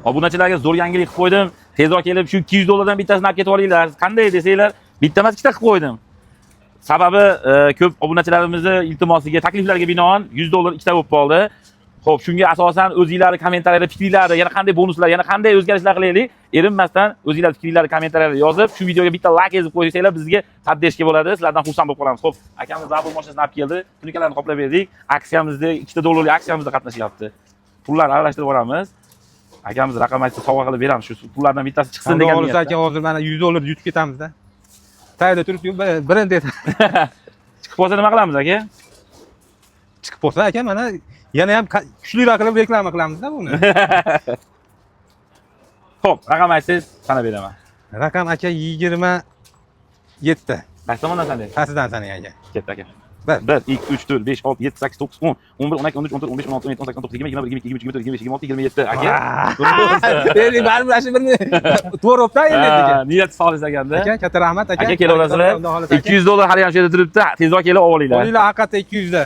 Obunachilarga zo'r yangilik qilib qo'ydim. Tezroq kelib shu 200 dollardan bittasini olib ketib olinglar. Qanday desanglar, bitta emas, ikkita qilib qo'ydim. Sababi ko'p obunachilarimizni iltimosiga, takliflarga binoan 100 dollar ikkita bo'lib qoldi. Xo'p, shunga asosan o'zinglarni kommentariyada fikringlarni, yana qanday bonuslar, yana qanday o'zgarishlar qilaylik, erinmasdan o'zinglar fikringlarni kommentariyada yozib, shu videoga bitta layk ezib qo'ysanglar, bizga поддержка bo'ladi. Sizlardan xursand bo'lib qolamiz. Xo'p, akamiz Zabur mashinasini olib keldi. Tunukalarni qoplab berdik. Aksiyamizda 2 dollarlik aksiyamizda qatnashyapti. Pullarni aralashtirib yuboramiz. Akamiz raqam aytsa, sovg'a qilib beramiz. Shu pullardan bittasi chiqsin Xudo degan xohlasa, niyatda. aka, hozir mana 100 dollar yutib ketamizda. Tayyorda turibdi, birinchi Chiqib qolsa nima qilamiz, aka? Chiqib qolsa, aka, mana yana ham kuchliroq qilib reklama qilamizda buni. Xo'p, raqam aytsangiz, sanab beraman. Raqam, aka, 27. Qaysi tomondan sanaysiz? Pastidan sanang, aka. Ketdi, aka. 1. 1, 2, 3, 4, 5, 6, 7, 8, 9, 10, 11, 12, 13, 14, 15, 16, 17, 18, 19, 20, 21, 22, 23, 24, 25, 26, 27, aka. Endi baribir shu birini to'g'ri bo'libdi endi, aka. Ha, niyat solis ekanda. Aka, katta rahmat, aka. Aka, kelaverasizlar. Xudo xohlasa, aka. 200 dollar hali ham shu yerda turibdi. Tezroq kelib olinglar. Olinglar, haqiqatda 200 da.